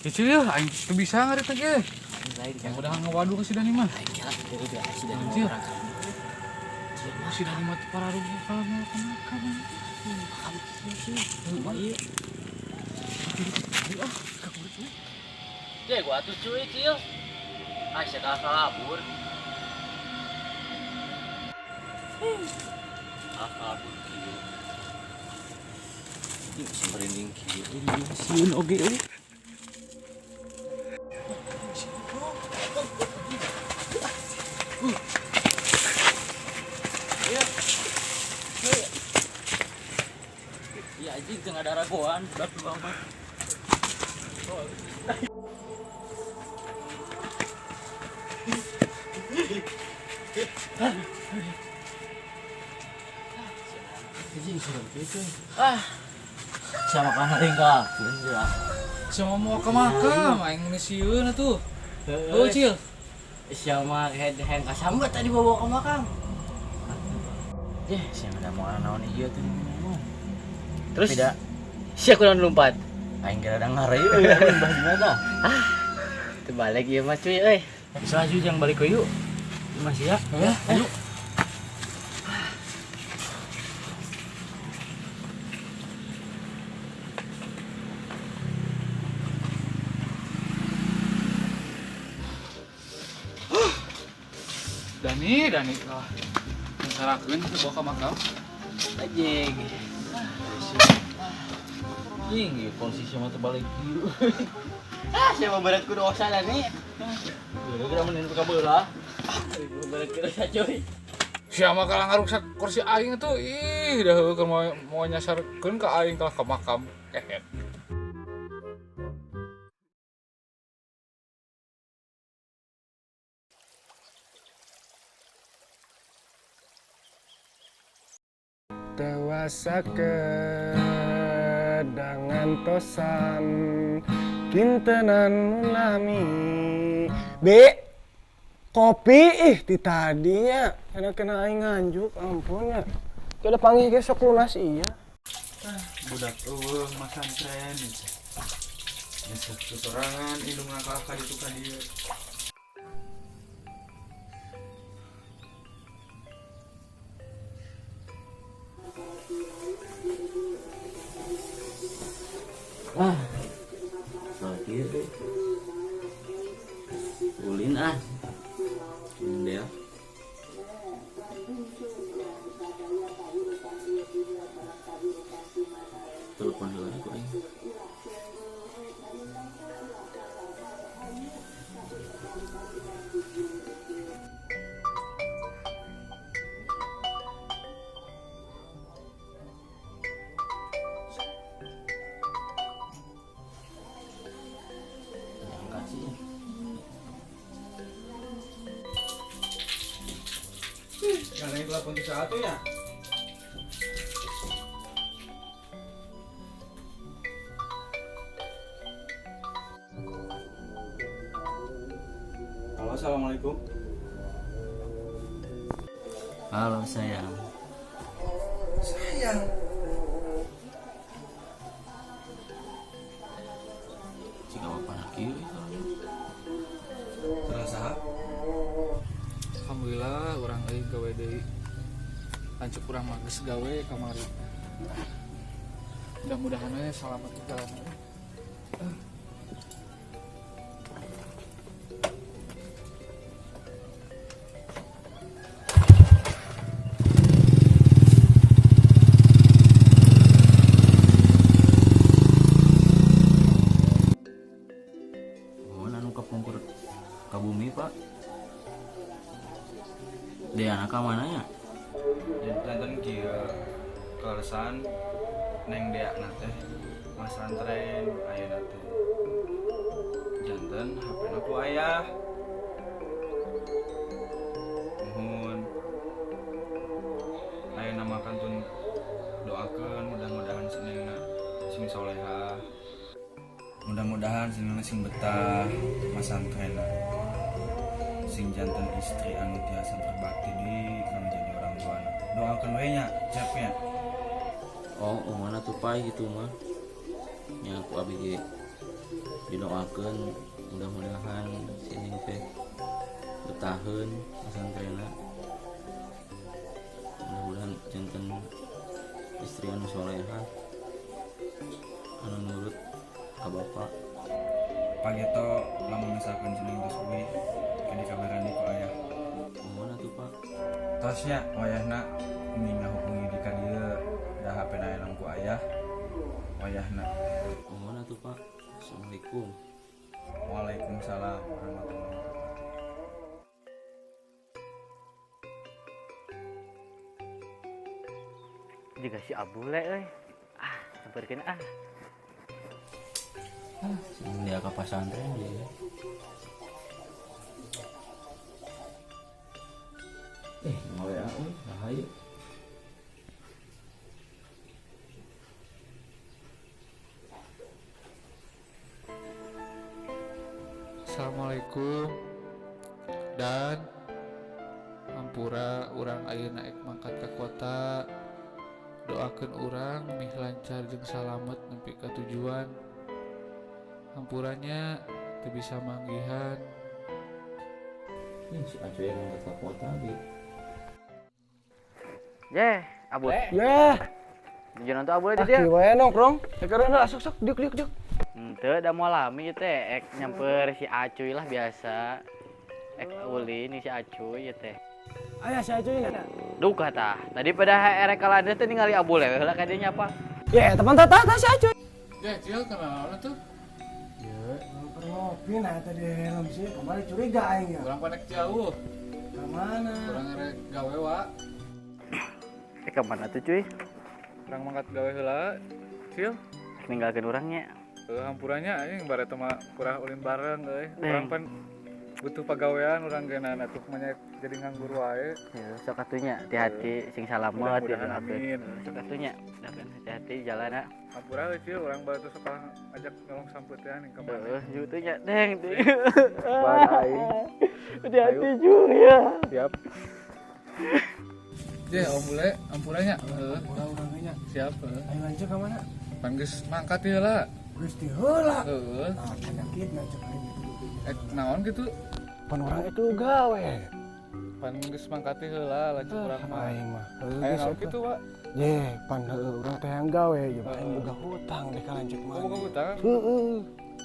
Cicil ya, aing teu bisa ngarit ge. Lain Yang udah ngawaduh ke si Dani mah. Lain kira kira kira si Dani Anjir. orang kan. Si Dani mah teu pararuguh kalau mau ke makam. Makam sih. Cuma ieu. Cek gua tuh cuy cil. Ah, saya kalah kalabur. Ah, kalabur kieu. Ih, bisa merinding kieu. Ini sieun oge euy. Iya anjing teu ada ragoan budak tukang mah. Anjing serem kieu. Ah. Sama kan ringkakeun ya. Sama mau ke makam, aing meni sieun atuh. Oh, Cil. Siapa head hand kasambet tadi bawa ke makam. Yeh, siapa ada mau naon ieu tuh. Terus Beda. sia kunaon lompat. Aing gara ada ngarayu euy aing bah dina tah. Teu balik ieu mah cuy euy. Bisa aja jangan balik ke yuk. Masih ya? Ya, ayo. Dani, Dani, lah. Sarakeun bawa ke makam. Anjing. Anjing, ieu posisi mah teu balik kieu. Ah, sia mah berat ku dosa Dani. Gara-gara mending ka beula. Berat ku dosa cuy. Siapa kalah ngaruksak kursi aing tuh, ih, dah heueuh mau mau nyasarkeun ka aing kalah ke makam. Kehet. Dewasa kedangan tosan kintenan munami B kopi ih ti tadinya kena kena aing nganjuk ampun ya kada panggil ge sok lunas iya. Budak eueuh masantren. Nyesek sorangan indung ngakak ka ditu ka dieu. Ah. Salah kieu euy. Ulin ah. Ulin deh. Telepon heula ku aing. Diangkat sih. Gak ada yang telepon di satu ya? Halo, assalamualaikum. Halo sayang. Sayang. Jika bapak nak kieu soalnya. Terasa Alhamdulillah urang euy gawe deui. Lanceuk urang mah geus gawe kamari. Mudah-mudahan we selamat di jalan. Oh, anu kapungkur ka bumi, Pak. Dia anak ka mana ya? Jadi janten kieu kaleresan neng dea na teh masantren ayeuna teh. Janten HP-na ku ayah. Nuhun. Ayeuna mah kantun doakeun mudah-mudahan si nengna sing solehah. Mudah-mudahan si nengna sing betah masantrenna. Sing janten istri anu tiasa berbakti di kang jadi orang tuana. Doakeun we nya, cep nya. Oh, oh mana tuh pai gitu mah. Nya aku abi ge Didoakeun mudah-mudahan si Neng teh betaheun masantrenna. Mudah-mudahan janten istri anu soleha, anu nurut ka bapak. Pak Geto, lamun misalkan si Neng geus uih, ke dikabaran ku ayah. Mohon atuh, Pak. Tos nya, wayahna mending ngahubungi di ka dieu, da HP na elong ku ayah. Wayahna. Mohon atuh, Pak. Assalamualaikum. Waalaikumsalam warahmatullahi wabarakatuh. Juga si Abule euy. Ah, sampeurkeun ah. Ah, si Neng dia ka pasantren dia. Eh, ngawa euy, bahaya. Assalamualaikum dan hampura, urang ayeuna ek mangkat ka kota. Doakeun urang mih lancar jeung salamet nepi ka tujuan. Hampura nya teu bisa manggihan. Ih, si Acuy yang mangkat ka kota ge. Ye, Abul. Ya, Tujuan tuh Abul di ah dia. kieu wae nongkrong. Sekarang lah sok sok diuk diuk diuk. Henteu, da moal lami ieu teh ek nyamper si Acuy lah biasa. Ek ulin si Acuy ieu teh. Aya si Acuy na. Duka tah. Tadi pada erek kalanda teh ningali Abul we heula ka dieu nya apa? Ya, teman tata tata si Acuy. Ya, Cil, kenapa tuh? Ya, ngopi ngopi nah tadi helm sih. Kemarin curiga aing ya. Urang panek jauh. Ka mana? Urang erek gawe wa. Eh, ke mana tuh cuy? Urang mangkat gawe heula, Cil. Ek ninggalkeun urang nya. Heuh, hampura nya aing bare teh mah kurang ulin bareng euy. Urang Neng. pan butuh pagawean, urang ge na tuh mah jadi nganggur wae. Ya, sok atuh nya hati-hati sing salamet Mudah-mudahan, didoakeun. amin. Sok atuh nya, doakeun hati-hati jalanna. Hampura euy, Cil, urang baru tuh sekolah ngajak nolong sampeutian ning ka mana. Heeh, ju teh nya deng. Bye aing. Hati-hati ju ya. Siap. Je, Om Bule, hampura nya. Heeh. Urang urangnya. Siap, heeh. Ayo lanjut ka mana? Pan geus mangkat ieu lah. Geus ti heula. Heeh. Ah, penyakit ngajak aing gitu. Eh, naon gitu? Pan urang itu gawe. Pan geus mangkat heula lanjut urang mah. Aing mah. Heuh, Aya geus naon eta. kitu, Pak? Ye, pan heueuh urang teh yang gawe, ye aing boga hutang deh ka lanceuk Oh, mana. boga hutang? Heeh.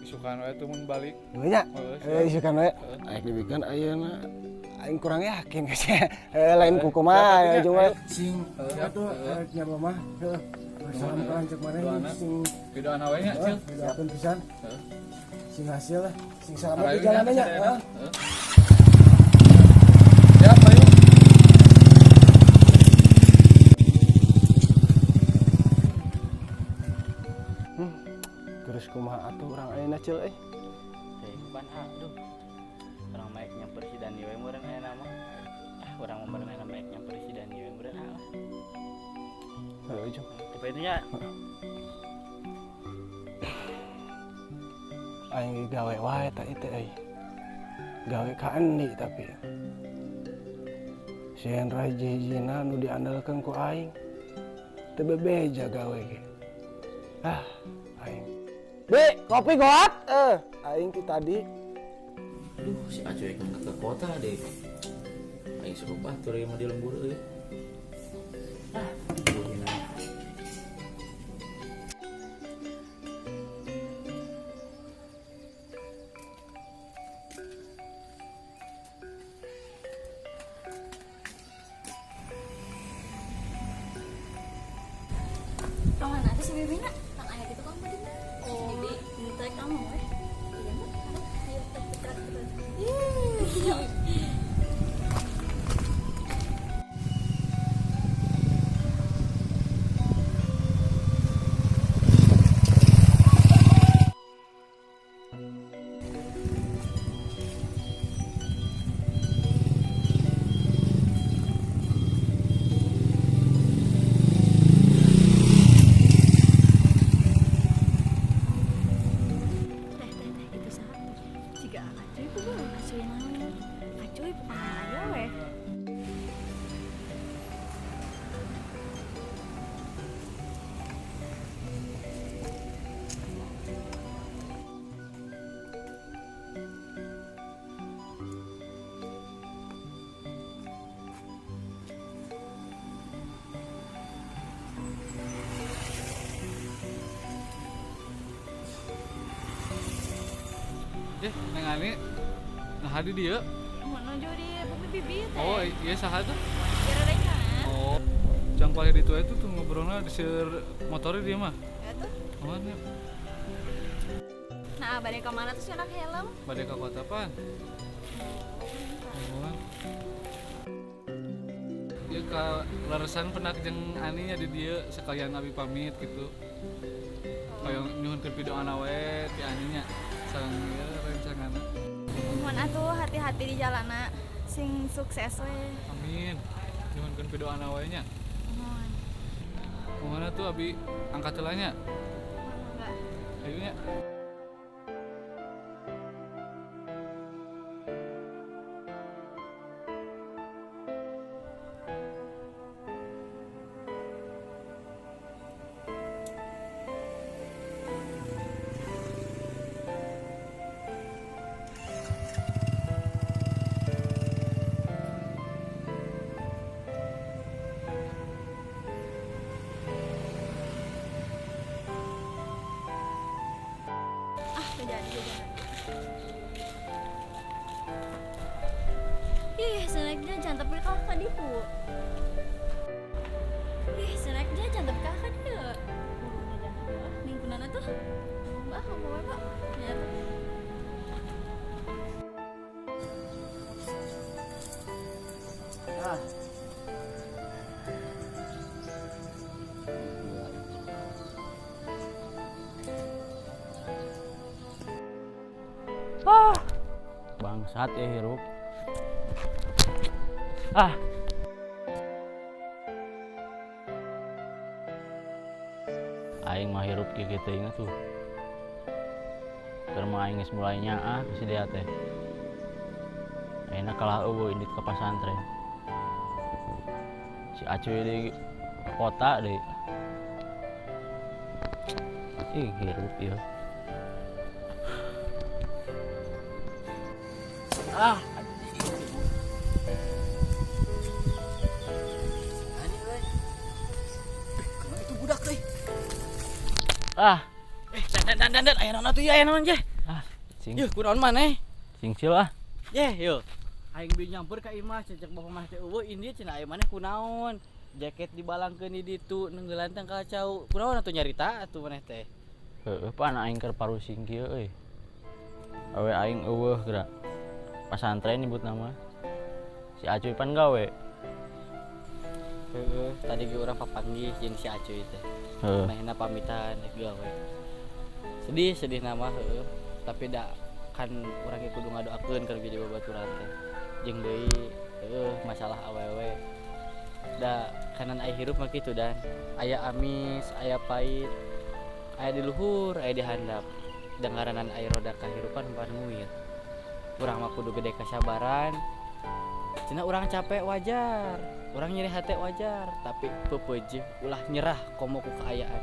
Isukan wae tuh mun balik. Heuh nya. Heeh, Eh, isukan wae. Aing dibikeun ayeuna aing kurang yakin geus ya. Eh, lain ku kumaha ya cuma sing Siap, atuh heeh. rek nyaba mah. Heeh. Salam ka lanceuk mana Doana. sing Doana wae nya, Cil. doakeun pisan. Heeh. Sing hasil lah, sing selamat di Ayo, jalannya nya. nya, Heeh. heeh. Siap, ayo. Terus kumaha atuh urang ayeuna Cil euy? Teh pan aduh. Urang mah ek nyamper si Dani we meureun aya nama. Ah, urang mah meureun aya nama ek nyamper si Dani we meureun ah. Heuh, jom. Tapi itu nya Aing ge gawe wae ta ieu teh euy. Gawe ka endi tapi. Si Hendra hiji-hijina nu diandalkeun ku aing. Teu bebeja gawe ge. Ah, aing. Bi, kopi goat. Eh, aing ti tadi. Aduh, si Acuy mangkat ke kota deh. Aing suruh batur ieu mah di lembur euy. Ah, hina. Kemana tuh si Bibi nak? Kang ayah gitu kamu di mana? Oh, Bibi, minta kamu eh. Iya nak, ayo kita kita. Ih. Teh teh teh itu saha? Jika acuy kumaha acuy naon? Neng Ani. Nah, di dieu. Menuju di bumi bibit teh. Oh, iya saha tuh? Kira-kiranya. Oh. Jang kuali ditu itu tuh ngobrolna di seur motornya dia mah. Ya tuh. Kemana? Nah, bade ka mana tuh anak helm? Bade ka kota pan. Oh. Ya ka leresan pernah jeung Ani nya di dieu sekalian abi pamit gitu. Kayak nyuhunkeun pidoana we ti Ani nya. Sareng ieu rencanganna. Mohon atuh hati-hati di jalana sing sukses we. Amin. Nyuhunkeun pidoana we nya. Mohon. Kumaha tuh abi angkat heula nya? Enggak. Ayo nya. Ah, jadi jajanan. Ih, senek jajan tapi kakak dipu. Ih, senek jajan tapi kakak dia. Ning kunana tuh. Mbak, kamu wae, Mbak. Ya tuh. Ah. Ah. Bangsat ya hirup. Ah. Aing mah hirup kieu kieu teuing atuh. Keur mah aing geus mulai nyaah si dia teh. Ayeuna kalah eueuh indit ka pasantren. Si Acuy di kota deui. Ih, hirup ieu. Ah. Ani euy. Kumaha itu budak teh? Ah, Dan dan dan dan aya naon atuh ieu aya naon je? ah, sing Yuh, kunaon maneh? singsil ah. Yeh, yo. Aing bi nyamper ka imah cecek bapak mah teh eueuh ini cenah aya maneh kunaon? Jaket dibalangkeun di ditu nenggelan teh kacau. Kunaon atuh nyarita atuh maneh teh? Heueuh pan aing keur parusing kieu euy. Awe aing eueuh geura. Pasantren nyebut nama. Si Acuy pan gawe. Heeh, tadi ge urang papanggih jeung si Acuy teh. Heeh. Manehna pamitan rek gawe. Sedih, sedih nama heueuh. Tapi da kan urang ge kudu ngadoakeun keur jadi babaturan teh. Jeung deui heueuh masalah awewe. Da kanan aya hirup mah kitu dan aya amis, aya pahit, aya di luhur, aya di handap. Da ngaranan aya roda kahirupan pan nguir. Urang mah kudu gede kasabaran. Cenah urang capek wajar, urang nyeri hate wajar, tapi peupeujeuh ulah nyerah komo ku kaayaan.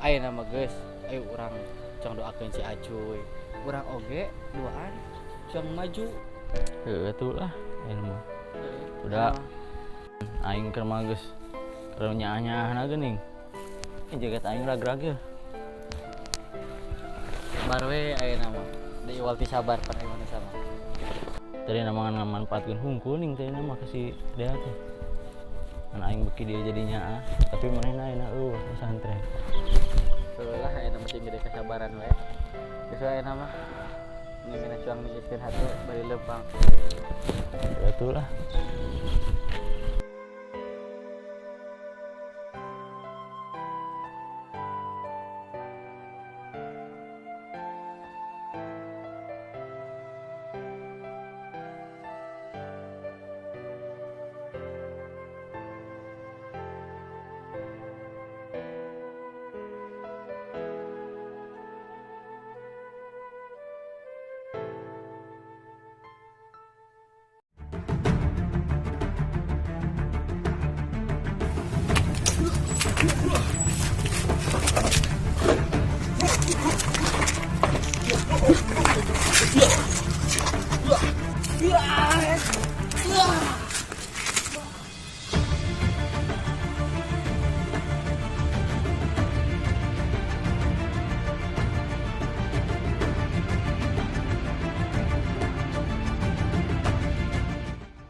Ayeuna mah geus, ayo urang cong doakeun si Acuy. Urang oge duaan cong maju. Heueuh tuh lah ayeuna mah. Udah aing keur mah geus keur nyaah-nyaahna geuning. Ih jaket aing rag-rag ye. Sabar we ayeuna mah. Da iwal ti sabar pan ayeuna sama. Tadi nama ngamanfaatkeun hungkul ning tadi nama ke si Dea teh. Kan aing beuki dia jadi nyaah, tapi manehna ayeuna eueuh pesantren. Heueuh lah ayeuna mah sing gede kasabaran we. Geus we ayeuna mah. Ini cuang niiskeun hate bari lempang. Ya tuh lah.